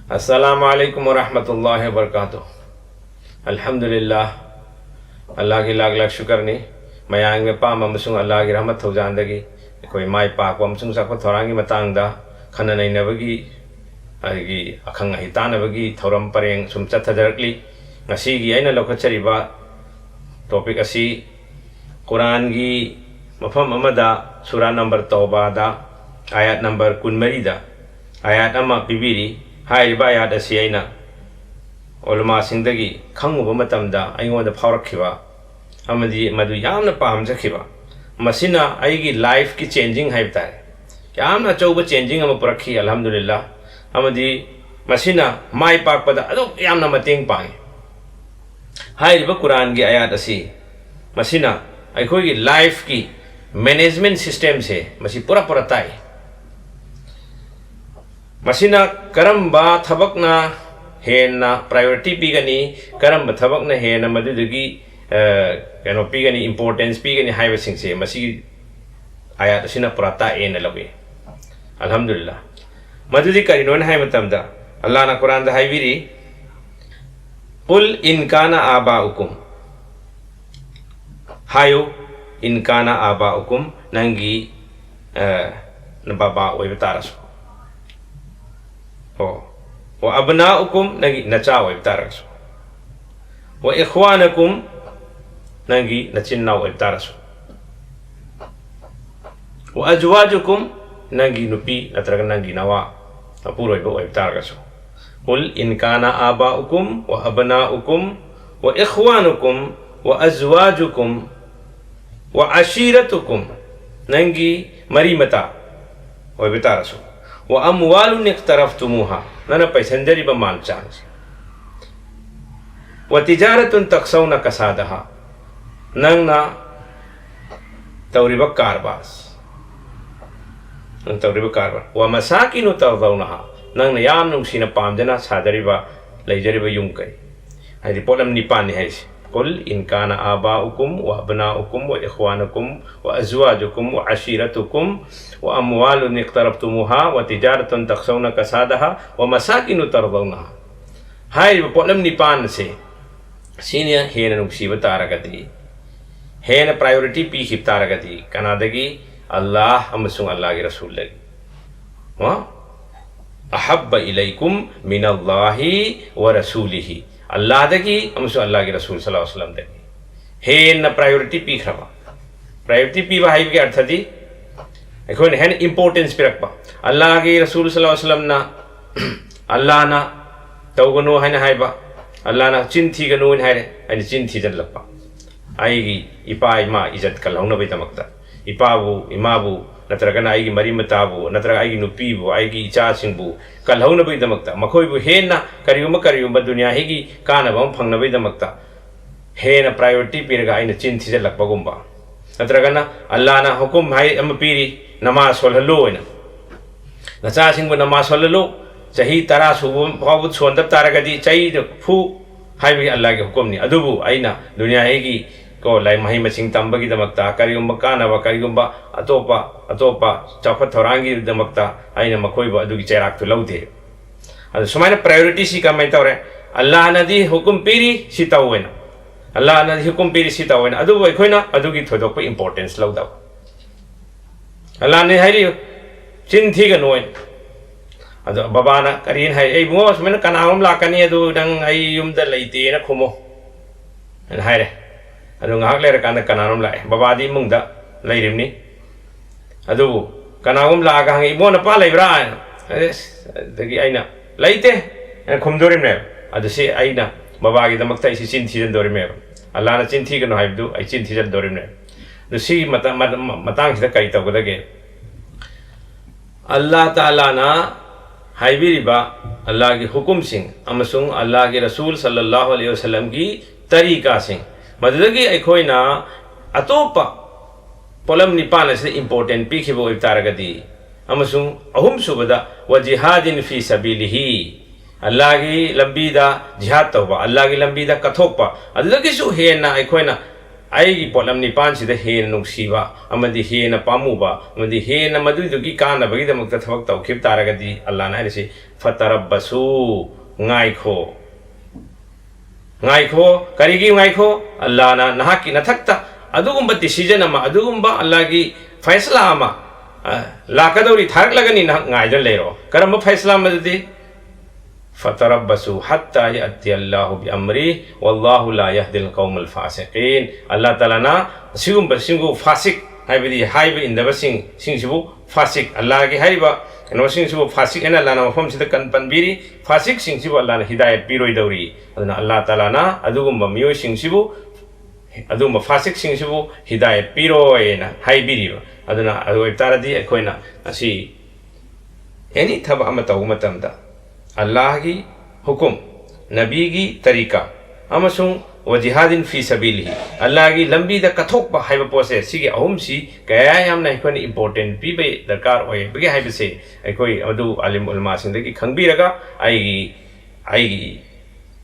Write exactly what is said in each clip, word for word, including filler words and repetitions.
ꯑꯁꯂꯥꯃꯨ ꯑꯂꯥꯏꯀꯨꯝ ꯋꯔꯍꯃꯇꯨꯜꯂꯥꯍꯤ ꯋꯕꯔꯀꯥꯇꯨꯍ꯫ ꯑꯜꯍꯝꯗꯨꯂꯤꯜꯂꯥꯍ, ꯑꯜꯂꯥꯍꯒꯤ ꯂꯥꯛ ꯂꯥꯛ ꯁꯨꯀꯔꯅꯤ꯫ ꯃꯌꯥꯝꯒꯤ ꯑꯄꯥꯝꯕ ꯑꯃꯁꯨꯡ ꯑꯜꯂꯥꯍꯒꯤ ꯔꯍꯃꯠ ꯊꯧꯖꯥꯟꯗꯒꯤ ꯑꯩꯈꯣꯏ ꯃꯥꯏ ꯄꯥꯛꯄ ꯑꯃꯁꯨꯡ ꯆꯥꯎꯈꯠ ꯊꯧꯔꯥꯡꯒꯤ ꯃꯇꯥꯡꯗ ꯈꯟꯅ ꯅꯩꯅꯕꯒꯤ, ꯑꯗꯒꯤ ꯑꯈꯪ ꯑꯍꯩ ꯇꯥꯟꯅꯕꯒꯤ ꯊꯧꯔꯝ ꯄꯔꯦꯡ ꯁꯨꯝ ꯆꯠꯊꯖꯔꯛꯂꯤ꯫ ꯉꯁꯤꯒꯤ ꯑꯩꯅ ꯂꯧꯈꯠꯆꯔꯤꯕ topic ꯑꯁꯤ ꯀꯨꯔꯥꯟꯒꯤ ꯃꯐꯝ ꯑꯃꯗ, ꯁꯨꯔꯥ ꯅꯝꯕꯔ ꯇꯧꯕꯥꯗ, ꯑꯥꯌꯥꯠ ꯅꯝꯕꯔ ꯀꯨꯟꯃꯔꯤꯗ ꯑꯥꯌꯥꯠ ꯑꯃ ꯄꯤꯕꯤꯔꯤ꯫ ꯍꯥꯏꯔꯤꯕ ꯑꯥꯌꯥꯠ ꯑꯁꯤ ꯑꯩꯅ ꯎꯂꯃꯥꯁꯤꯡꯗꯒꯤ ꯈꯪꯉꯨꯕ ꯃꯇꯝꯗ ꯑꯩꯉꯣꯟꯗ ꯐꯥꯎꯔꯛꯈꯤꯕ ꯑꯃꯗꯤ ꯃꯗꯨ ꯌꯥꯝꯅ ꯄꯥꯝꯖꯈꯤꯕ, ꯃꯁꯤꯅ ꯑꯩꯒꯤ life ꯀꯤ changing ꯍꯥꯏꯕ ꯇꯥꯔꯦ, ꯌꯥꯝꯅ ꯑꯆꯧꯕ changing ꯑꯃ ꯄꯨꯔꯛꯈꯤ, ꯑꯜꯍꯝꯗꯨꯂꯤꯜꯂꯥ꯫ ꯑꯃꯗꯤ ꯃꯁꯤꯅ ꯃꯥꯏ ꯄꯥꯛꯄꯗ ꯑꯗꯨꯛ ꯌꯥꯝꯅ ꯃꯇꯦꯡ ꯄꯥꯡꯉꯤ꯫ ꯍꯥꯏꯔꯤꯕ ꯀꯨꯔꯥꯟꯒꯤ ꯑꯥꯌꯥꯠ ꯑꯁꯤ, ꯃꯁꯤꯅ ꯑꯩꯈꯣꯏꯒꯤ life ꯀꯤ management system ꯁꯦ ꯃꯁꯤ ꯄꯨꯔꯥ ꯄꯨꯔꯥ ꯇꯥꯛꯏ꯫ ꯃꯁꯤꯅ ꯀꯔꯝꯕ ꯊꯕꯛꯅ ꯍꯦꯟꯅ priority ꯄꯤꯒꯅꯤ, ꯀꯔꯝꯕ ꯊꯕꯛꯅ ꯍꯦꯟꯅ ꯃꯗꯨꯗꯒꯤ, ꯑ, ꯀꯩꯅꯣ ꯄꯤꯒꯅꯤ, importance ꯄꯤꯒꯅꯤ ꯍꯥꯏꯕꯁꯤꯡꯁꯦ ꯃꯁꯤꯒꯤ ꯑꯥꯌꯥꯠ ꯑꯁꯤꯅ ꯄꯨꯔꯥ ꯇꯥꯛꯑꯦꯅ ꯂꯧꯏ꯫ ꯑꯜꯍꯝꯗꯨꯂꯤꯜꯂꯥ꯫ ꯃꯗꯨꯗꯤ ꯀꯔꯤꯅꯣꯅ ꯍꯥꯏꯕ ꯃꯇꯝꯗ, ꯑꯜꯂꯥꯍꯅ ꯀꯨꯔꯥꯟꯗ ꯍꯥꯏꯕꯤꯔꯤ, "ꯀꯨꯜ ꯏꯟ ꯀꯥꯅ ꯑꯥꯕꯥꯎꯀꯨꯝ", ꯍꯥꯏꯌꯨ, "ꯏꯟ ꯀꯥꯅ ꯑꯥꯕꯥꯎꯀꯨꯝ", ꯅꯪꯒꯤ, ꯑ, ꯕꯕꯥ ꯑꯣꯏꯕ ꯇꯥꯔꯁꯨ꯫ ꯑꯣ꯫ "ꯋ ꯑꯕꯅꯥꯎꯀꯨꯝ", ꯅꯪꯒꯤ ꯅꯆꯥ ꯑꯣꯏꯕ ꯇꯥꯔꯒꯁꯨ꯫ "ꯋ ꯏꯈ꯭ꯋꯥꯅꯀꯨꯝ", ꯅꯪꯒꯤ ꯅꯆꯤꯟ ꯅꯅꯥꯎ ꯑꯣꯏꯕ ꯇꯥꯔꯁꯨ꯫ "ꯋ ꯑꯖꯋꯥꯖꯨꯀꯨꯝ", ꯅꯪꯒꯤ ꯅꯨꯄꯤ ꯅꯠꯇ꯭ꯔꯒ ꯅꯪꯒꯤ ꯅꯋꯥ ꯃꯄꯨꯔꯣꯏꯕ ꯑꯣꯏꯕ ꯇꯥꯔꯒꯁꯨ꯫ "ꯀꯨꯜ ꯏꯟ ꯀꯥꯅ ꯑꯥꯕꯥꯎꯀꯨꯝ ꯋ ꯑꯕꯅꯥꯎꯀꯨꯝ ꯋ ꯏꯈ꯭ꯋꯥꯅꯨꯀꯨꯝ ꯋ ꯑꯖꯋꯥꯖꯨꯀꯨꯝ ꯋ ꯑꯁꯤꯔꯇꯨꯀꯨꯝ", ꯅꯪꯒꯤ ꯃꯔꯤ ꯃꯇꯥ ꯑꯣꯏꯕ ꯇꯥꯔꯁꯨ꯫ "ꯋ ꯑꯝꯋꯥꯂꯨꯟ ꯏꯛꯇꯔꯐꯇꯨꯃꯨꯍꯥ", ꯅꯪꯅ ꯄꯩꯁꯟꯖꯔꯤꯕ ꯃꯥꯜ ꯆꯥꯡꯁꯦ꯫ "ꯋ ꯇꯤꯖꯥꯔꯇꯨꯟ ꯇꯛꯁꯧꯅ ꯀꯁꯥꯗꯍꯥ", ꯅꯪꯅ ꯇꯧꯔꯤꯕ ꯀꯥꯔꯕꯥꯔ, ꯅꯪ ꯇꯧꯔꯤꯕ ꯀꯥꯔꯕꯥꯔ꯫ "ꯋ ꯃꯁꯥꯀꯤꯅꯨ ꯇꯔꯗꯧꯅꯍꯥ", ꯅꯪꯅ ꯌꯥꯝ ꯅꯨꯡꯁꯤꯅ ꯄꯥꯝꯖꯅ ꯁꯥꯖꯔꯤꯕ, ꯂꯩꯖꯔꯤꯕ ꯌꯨꯝ ꯀꯩ, ꯍꯥꯏꯗꯤ ꯄꯣꯠꯂꯝ ꯅꯤꯄꯥꯟꯅꯤ ꯍꯥꯏꯁꯦ꯫ قل إن كان آباؤكم وأبناؤكم وإخوانكم وأزواجكم وعشيرتكم وأموال اقترفتموها وتجارة تخشون كسادها ومساكن ترضونها. ꯍꯥꯏꯔꯤꯕ ꯄꯣꯠꯂꯝ ꯅꯤꯄꯥꯟ ꯑꯁꯦ ꯁꯤꯅ ꯍꯦꯟꯅ ꯅꯨꯡꯁꯤꯕ ꯇꯥꯔꯒꯗꯤ, ꯍꯦꯟꯅ priority ꯄꯤꯈꯤꯕ ꯇꯥꯔꯒꯗꯤ, ꯀꯅꯥꯗꯒꯤ? ꯑꯜꯂꯥꯍ ꯑꯃꯁꯨꯡ ꯑꯜꯂꯥꯍꯒꯤ ꯔꯁꯨꯜꯗꯒꯤ꯫ ꯍꯥ? "أحب إليكم من الله ورسوله", ꯑꯜꯂꯥꯍꯗꯒꯤ ꯑꯃꯁꯨꯡ ꯑꯜꯂꯥꯍꯒꯤ ꯔꯁꯨꯜ ꯁꯜꯂꯜꯂꯥꯍꯨ ꯑꯂꯩꯍꯤ ꯋꯥꯁꯜꯂꯝꯗꯒꯤ ꯍꯦꯟꯅ priority ꯄꯤꯈ꯭ꯔꯕ꯫ Priority ꯄꯤꯕ ꯍꯥꯏꯕꯒꯤ ꯑꯔꯊꯗꯤ ꯑꯩꯈꯣꯏꯅ ꯍꯦꯟꯅ importance ꯄꯤꯔꯛꯄ꯫ ꯑꯜꯂꯥꯍꯒꯤ ꯔꯁꯨꯜ ꯁꯜꯂꯜꯂꯥꯍꯨ ꯑꯂꯩꯍꯤ ꯋꯥꯁꯜꯂꯝꯅ ꯑꯜꯂꯥꯍꯅ ꯇꯧꯒꯅꯨ ꯍꯥꯏꯅ ꯍꯥꯏꯕ, ꯑꯜꯂꯥꯍꯅ ꯆꯤꯟ ꯊꯤꯒꯅꯨ ꯍꯥꯏꯅ ꯍꯥꯏꯔꯦ, ꯑꯩꯅ ꯆꯤꯟ ꯊꯤꯖꯤꯜꯂꯛꯄ꯫ ꯑꯩꯒꯤ ꯏꯄꯥ ꯏꯃꯥ ꯏꯖꯠ ꯀꯜꯍꯧꯅꯕꯒꯤꯗꯃꯛꯇ, ꯏꯄꯥꯕꯨ ꯏꯃꯥꯕꯨ ꯅꯠꯇ꯭ꯔꯒꯅ ꯑꯩꯒꯤ ꯃꯔꯤ ꯃꯇꯥꯕꯨ ꯅꯠꯇ꯭ꯔꯒ ꯑꯩꯒꯤ ꯅꯨꯄꯤꯕꯨ ꯑꯩꯒꯤ ꯏꯆꯥꯁꯤꯡꯕꯨ ꯀꯜꯍꯧꯅꯕꯒꯤꯗꯃꯛꯇ, ꯃꯈꯣꯏꯕꯨ ꯍꯦꯟꯅ ꯀꯔꯤꯒꯨꯝꯕ ꯀꯔꯤꯒꯨꯝꯕ ꯗꯨꯅꯤꯌꯥꯒꯤ ꯀꯥꯟꯅꯕ ꯑꯃ ꯐꯪꯅꯕꯒꯤꯗꯃꯛꯇ ꯍꯦꯟꯅ priority ꯄꯤꯔꯒ ꯑꯩꯅ ꯆꯤꯟ ꯊꯤꯖꯤꯜꯂꯛꯄꯒꯨꯝꯕ, ꯅꯠꯇ꯭ꯔꯒꯅ ꯑꯜꯂꯥꯍꯅ ꯍꯨꯀꯨꯝ ꯍꯥꯏ ꯑꯃ ꯄꯤꯔꯤ, "ꯅꯃꯥꯖ ꯁꯣꯜꯍꯜꯂꯨ" ꯍꯥꯏꯅ, "ꯅꯆꯥꯁꯤꯡꯕꯨ ꯅꯃꯥꯖ ꯁꯣꯜꯍꯜꯂꯨ, ꯆꯍꯤ ꯇꯔꯥ ꯁꯨꯕ ꯐꯥꯎꯕ ꯁꯣꯟꯗꯕ ꯇꯥꯔꯒꯗꯤ ꯆꯩꯗ ꯐꯨ" ꯍꯥꯏꯕꯒꯤ ꯑꯜꯂꯥꯍꯒꯤ ꯍꯨꯀꯨꯝꯅꯤ꯫ ꯑꯗꯨꯕꯨ ꯑꯩꯅ ꯗꯨꯅꯤꯌꯥꯒꯤ ꯀꯣ ꯂꯥꯏ ꯃꯍꯩ ꯃꯁꯤꯡ ꯇꯝꯕꯒꯤꯗꯃꯛꯇ, ꯀꯔꯤꯒꯨꯝꯕ ꯀꯥꯟꯅꯕ, ꯀꯔꯤꯒꯨꯝꯕ ꯑꯇꯣꯞꯄ ꯑꯇꯣꯞꯄ ꯆꯥꯎꯈꯠ ꯊꯧꯔꯥꯡꯒꯤꯗꯃꯛꯇ ꯑꯩꯅ ꯃꯈꯣꯏꯕꯨ ꯑꯗꯨꯒꯤ ꯆꯩꯔꯥꯛꯇꯨ ꯂꯧꯗꯦ꯫ ꯑꯗꯨ ꯁꯨꯃꯥꯏꯅ priority ꯁꯤ ꯀꯃꯥꯏꯅ ꯇꯧꯔꯦ? ꯑꯜꯂꯥꯍꯅꯗꯤ ꯍꯨꯀꯨꯝ ꯄꯤꯔꯤ, ꯁꯤ ꯇꯧꯋꯦꯅ꯫ ꯑꯜꯂꯥꯍꯅꯗꯤ ꯍꯨꯀꯨꯝ ꯄꯤꯔꯤ, ꯁꯤ ꯇꯧꯋꯦꯅ꯫ ꯑꯗꯨꯕꯨ ꯑꯩꯈꯣꯏꯅ ꯑꯗꯨꯒꯤ ꯊꯣꯏꯗꯣꯛꯄ importance ꯂꯧꯗꯕ꯫ ꯑꯜꯂꯥꯍꯅ ꯍꯥꯏꯔꯤ, "ꯆꯤꯟ ꯊꯤꯒꯅꯨ" ꯍꯥꯏꯅ꯫ ꯑꯗꯣ ꯕꯕꯥꯅ ꯀꯔꯤꯅ ꯍꯥꯏ? "ꯑꯩ ꯏꯕꯨꯡꯉꯣ, ꯁꯨꯃꯥꯏꯅ ꯀꯅꯥꯒꯨꯝꯕ ꯂꯥꯛꯀꯅꯤ, ꯑꯗꯨ ꯅꯪ ꯑꯩ ꯌꯨꯝꯗ ꯂꯩꯇꯦꯅ ꯈꯨꯝꯃꯣ" ꯍꯥꯏꯅ ꯍꯥꯏꯔꯦ꯫ ꯑꯗꯨ ꯉꯥꯏꯍꯥꯛ ꯂꯩꯔꯀꯥꯟꯗ ꯀꯅꯥꯅꯣꯝ ꯂꯥꯛꯑꯦ꯫ ꯕꯕꯥꯗꯤ ꯏꯃꯨꯡꯗ ꯂꯩꯔꯤꯕꯅꯤ꯫ ꯑꯗꯨꯕꯨ ꯀꯅꯥꯒꯨꯝꯕ ꯂꯥꯛꯑꯒ ꯍꯪꯉꯤ, "ꯏꯕꯨꯡꯉꯣ, ꯅꯄꯥ ꯂꯩꯕ꯭ꯔꯥ?" ꯍꯥꯏꯅ꯫ ꯑꯗꯒꯤ ꯑꯩꯅ, "ꯂꯩꯇꯦ" ꯍꯥꯏꯅ ꯈꯨꯝꯗꯣꯔꯤꯕꯅꯦꯕ꯫ ꯑꯗꯨ ꯁꯤ ꯑꯩꯅ ꯕꯕꯥꯒꯤꯗꯃꯛꯇ ꯑꯩꯁꯤ ꯆꯤꯟ ꯊꯤꯖꯤꯟꯗꯣꯔꯤꯕꯅꯦꯕ꯫ ꯑꯜꯂꯥꯍꯅ ꯆꯤꯟ ꯊꯤꯒꯅꯨ ꯍꯥꯏꯕꯗꯨ ꯑꯩ ꯆꯤꯟ ꯊꯤꯖꯤꯟꯗꯣꯔꯤꯕꯅꯦꯕ꯫ ꯑꯗꯨ ꯁꯤꯒꯤ ꯃꯇꯥꯡ, ꯃꯇꯥꯡ, ꯃꯇꯥꯡꯁꯤꯗ ꯀꯔꯤ ꯇꯧꯒꯗꯒꯦ? ꯑꯜꯂꯥꯍ ꯇꯥꯂꯥꯅ ꯍꯥꯏꯕꯤꯔꯤꯕ ꯑꯜꯂꯥꯍꯒꯤ ꯍꯨꯀꯨꯝꯁꯤꯡ ꯑꯃꯁꯨꯡ ꯑꯜꯂꯥꯍꯒꯤ ꯔꯁꯨꯜ ꯁꯜꯂꯜꯂꯥꯍꯨ ꯑꯂꯩꯍꯤ ꯋꯥꯁꯜꯂꯝꯒꯤ ꯇꯔꯤꯀꯥꯁꯤꯡ, ꯃꯗꯨꯗꯒꯤ ꯑꯩꯈꯣꯏꯅ ꯑꯇꯣꯞꯄ ꯄꯣꯠꯂꯝ ꯅꯤꯄꯥꯟ ꯑꯁꯤꯗ important ꯄꯤꯈꯤꯕ ꯑꯣꯏꯕ ꯇꯥꯔꯒꯗꯤ, ꯑꯃꯁꯨꯡ ꯑꯍꯨꯝꯁꯨꯕꯗ, "ꯋꯥ ꯖꯤꯍꯥꯗꯤꯟ ꯐꯤ ꯁꯕꯤꯂꯤꯍꯤ", ꯑꯜꯂꯥꯒꯤ ꯂꯝꯕꯤꯗ ꯖꯤꯍꯥꯗ ꯇꯧꯕ, ꯑꯜꯂꯥꯒꯤ ꯂꯝꯕꯤꯗ ꯀꯠꯊꯣꯛꯄ, ꯑꯗꯨꯗꯒꯤꯁꯨ ꯍꯦꯟꯅ ꯑꯩꯈꯣꯏꯅ ꯑꯩꯒꯤ ꯄꯣꯠꯂꯝ ꯅꯤꯄꯥꯟꯁꯤꯗ ꯍꯦꯟꯅ ꯅꯨꯡꯁꯤꯕ ꯑꯃꯗꯤ ꯍꯦꯟꯅ ꯄꯥꯝꯃꯨꯕ ꯑꯃꯗꯤ ꯍꯦꯟꯅ ꯃꯗꯨꯏꯗꯨꯒꯤ ꯀꯥꯟꯅꯕꯒꯤꯗꯃꯛꯇ ꯊꯕꯛ ꯇꯧꯈꯤꯕ ꯇꯥꯔꯒꯗꯤ, ꯑꯜꯂꯥꯅ ꯍꯥꯏꯔꯤꯁꯤ, "ꯐꯇꯔꯕꯁꯨ", ꯉꯥꯏꯈꯣ꯫ ꯉꯥꯏꯈꯣ꯫ ꯀꯔꯤꯒꯤ ꯉꯥꯏꯈꯣ? ꯑꯜꯂꯥꯅ ꯅꯍꯥꯛꯀꯤ ꯅꯊꯛꯇ ꯑꯗꯨꯒꯨꯝꯕ decision ꯑꯃ, ꯑꯗꯨꯒꯨꯝꯕ ꯑꯜꯂꯥꯒꯤ ꯐꯩꯁꯂꯥ ꯑꯃ, ꯑ, ꯂꯥꯛꯀꯗꯧꯔꯤ, ꯊꯥꯔꯛꯂꯒꯅꯤ, ꯅꯍꯥꯛ ꯉꯥꯏꯗꯨꯅ ꯂꯩꯔꯣ꯫ ꯀꯔꯝꯕ ꯐꯩꯁꯂꯥ ꯑꯃꯗꯨꯗꯤ? "ꯐꯇꯔꯕꯁꯨ ꯍꯠꯇꯥ ꯌꯥꯇꯤ ꯑꯜꯂꯥꯍꯨ ꯕꯤ ꯑꯝꯔꯤ, ꯋꯥꯜꯂꯥꯍꯨ ꯂꯥ ꯌꯥꯍꯗꯤꯜ ꯀꯧꯃꯜ ꯐꯥꯁꯤꯀꯤꯟ"꯫ ꯑꯜꯂꯥ ꯇꯥꯂꯥꯅ ꯑꯁꯤꯒꯨꯝꯕꯁꯤꯡꯕꯨ ꯐꯥꯁꯤꯛ ꯍꯥꯏꯕꯗꯤ ꯍꯥꯏꯕ ꯏꯟꯗꯕꯁꯤꯡ, ꯁꯤꯡꯁꯤꯕꯨ ꯐꯥꯁꯤꯛ, ꯑꯜꯂꯥꯒꯤ ꯍꯥꯏꯔꯤꯕ ꯀꯩꯅꯣꯁꯤꯡꯁꯤꯕꯨ ꯐꯥꯁꯤꯛ ꯍꯥꯏꯅ ꯑꯜꯂꯥꯅ ꯃꯐꯝꯁꯤꯗ ꯀꯟ-, ꯄꯟꯕꯤꯔꯤ꯫ ꯐꯥꯁꯤꯛꯁꯤꯡꯁꯤꯕꯨ ꯑꯜꯂꯥꯅ ꯍꯤꯗꯥꯌꯠ ꯄꯤꯔꯣꯏꯗꯧꯔꯤ꯫ ꯑꯗꯨꯅ ꯑꯜꯂꯥ ꯇꯥꯂꯥꯅ ꯑꯗꯨꯒꯨꯝꯕ ꯃꯤꯑꯣꯏꯁꯤꯡꯁꯤꯕꯨ, ꯑꯗꯨꯒꯨꯝꯕ ꯐꯥꯁꯤꯛꯁꯤꯡꯁꯤꯕꯨ ꯍꯤꯗꯥꯌꯠ ꯄꯤꯔꯣꯏꯅ ꯍꯥꯏꯕꯤꯔꯤꯕ꯫ ꯑꯗꯨꯅ ꯑꯗꯨ ꯑꯣꯏꯕ ꯇꯥꯔꯗꯤ ꯑꯩꯈꯣꯏꯅ ꯉꯁꯤ any ꯊꯕꯛ ꯑꯃ ꯇꯧꯕ ꯃꯇꯝꯗ ꯑꯜꯂꯥꯍꯒꯤ ꯍꯨꯀꯨꯝ, ꯅꯕꯤꯒꯤ ꯇꯔꯤꯀꯥ ꯑꯃꯁꯨꯡ ꯋꯥꯖꯤꯍꯥꯗꯤꯟ ꯐꯤ ꯁꯕꯤꯂꯤꯍꯤ, ꯑꯜꯂꯥꯍꯒꯤ ꯂꯝꯕꯤꯗ ꯀꯠꯊꯣꯛꯄ ꯍꯥꯏꯕ ꯄꯣꯠꯁꯦ, ꯁꯤꯒꯤ ꯑꯍꯨꯝꯁꯤ ꯀꯌꯥ ꯌꯥꯝꯅ ꯑꯩꯈꯣꯏꯅ important ꯄꯤꯕ ꯗꯔꯀꯥꯔ ꯑꯣꯏꯕꯒꯦ ꯍꯥꯏꯕꯁꯦ ꯑꯩꯈꯣꯏ ꯑꯗꯨ ꯑꯥꯂꯤꯝ ꯎꯂꯃꯥꯁꯤꯡꯗꯒꯤ ꯈꯪꯕꯤꯔꯒ ꯑꯩꯒꯤ, ꯑꯩꯒꯤ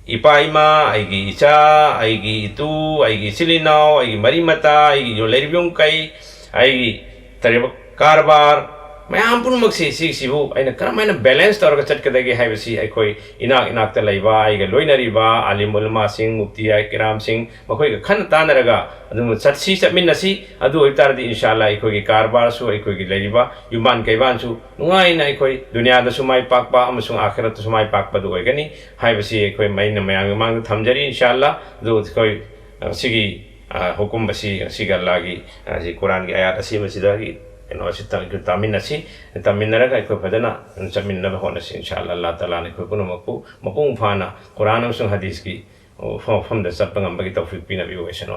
ꯏꯄꯥ ꯏꯃꯥ, ꯑꯩꯒꯤ ꯏꯆꯥ, ꯑꯩꯒꯤ ꯏꯇꯨ, ꯑꯩꯒꯤ ꯏꯆꯤꯜ ꯏꯅꯥꯎ, ꯑꯩꯒꯤ ꯃꯔꯤ ꯃꯇꯥ, ꯑꯩꯒꯤ ꯌꯨꯝ ꯂꯩꯔꯤꯕ ꯌꯨꯝ ꯀꯩ, ꯑꯩꯒꯤ ꯇꯔꯦꯕ ꯀꯔꯕꯥꯔ, ꯃꯌꯥꯝ ꯄꯨꯝꯅꯃꯛꯁꯤ ꯁꯤꯁꯤꯕꯨ ꯑꯩꯅ ꯀꯔꯝꯍꯥꯏꯅ balance ꯇꯧꯔꯒ ꯆꯠꯀꯗꯒꯦ ꯍꯥꯏꯕꯁꯤ ꯑꯩꯈꯣꯏ ꯏꯅꯥꯛ ꯏꯅꯥꯛꯇ ꯂꯩꯕ ꯑꯩꯒ ꯂꯣꯏꯅꯔꯤꯕ ꯑꯥꯂꯤꯝ ꯎꯂꯃꯥꯁꯤꯡ, ꯃꯨꯐꯇꯤ ꯀꯤꯔꯥꯝꯁꯤꯡ, ꯃꯈꯣꯏꯒ ꯈꯟꯅ ꯇꯥꯟꯅꯔꯒ ꯑꯗꯨꯝ ꯆꯠꯁꯤ, ꯆꯠꯃꯤꯟꯅꯁꯤ꯫ ꯑꯗꯨ ꯑꯣꯏꯕ ꯇꯥꯔꯗꯤ ꯏꯟꯁꯥ ꯑꯜꯂꯥ ꯑꯩꯈꯣꯏꯒꯤ ꯀꯔꯕꯥꯔꯁꯨ, ꯑꯩꯈꯣꯏꯒꯤ ꯂꯩꯔꯤꯕ ꯌꯨꯝꯕꯥꯟ ꯀꯩꯕꯥꯟꯁꯨ ꯅꯨꯡꯉꯥꯏꯅ ꯑꯩꯈꯣꯏ ꯗꯨꯅꯤꯌꯥꯗꯁꯨ ꯃꯥꯏ ꯄꯥꯛꯄ ꯑꯃꯁꯨꯡ ꯑꯥꯈꯤꯔꯠꯇꯁꯨ ꯃꯥꯏ ꯄꯥꯛꯄꯗꯨ ꯑꯣꯏꯒꯅꯤ ꯍꯥꯏꯕꯁꯤ ꯑꯩꯈꯣꯏ, ꯑꯩꯅ ꯃꯌꯥꯝꯒꯤ ꯃꯃꯥꯡꯗ ꯊꯝꯖꯔꯤ ꯏꯟꯁꯥ ꯑꯜꯂꯥ꯫ ꯑꯗꯨ ꯑꯩꯈꯣꯏ, ꯑ, ꯁꯤꯒꯤ, ꯑ, ꯍꯨꯀꯨꯝ ꯑꯁꯤ, ꯑꯁꯤꯒ ꯑꯜꯂꯥꯒꯤ, ꯑ, ꯁꯤ ꯀꯨꯔꯥꯟꯒꯤ ꯑꯥꯌꯥꯠ ꯑꯁꯤꯃꯁꯤꯗꯒꯤ ꯀꯩꯅꯣ ꯑꯁꯤ ꯇꯝ-, ꯇꯥꯃꯤꯟꯅꯁꯤ꯫ ꯇꯥꯃꯤꯟꯅꯔꯒ ꯑꯩꯈꯣꯏ ꯐꯖꯅ ꯆꯠꯃꯤꯟꯅꯕ ꯍꯣꯠꯅꯁꯤ ꯏꯟꯁꯥ ꯑꯜꯂꯥ꯫ ꯑꯜꯂꯥ ꯇꯥꯂꯥꯅ ꯑꯩꯈꯣꯏ ꯄꯨꯝꯅꯃꯛꯄꯨ ꯃꯄꯨꯡ ꯐꯥꯅ ꯀꯨꯔꯥꯟ ꯑꯃꯁꯨꯡ ꯍꯗꯤꯁꯀꯤ ꯃꯐꯝ ꯃꯐꯝꯗ ꯆꯠꯄ ꯉꯝꯕꯒꯤ ꯇꯧꯐꯤꯛ ꯄꯤꯅꯕꯤꯌꯨ꯫ ꯑꯣꯏꯁꯅꯨ꯫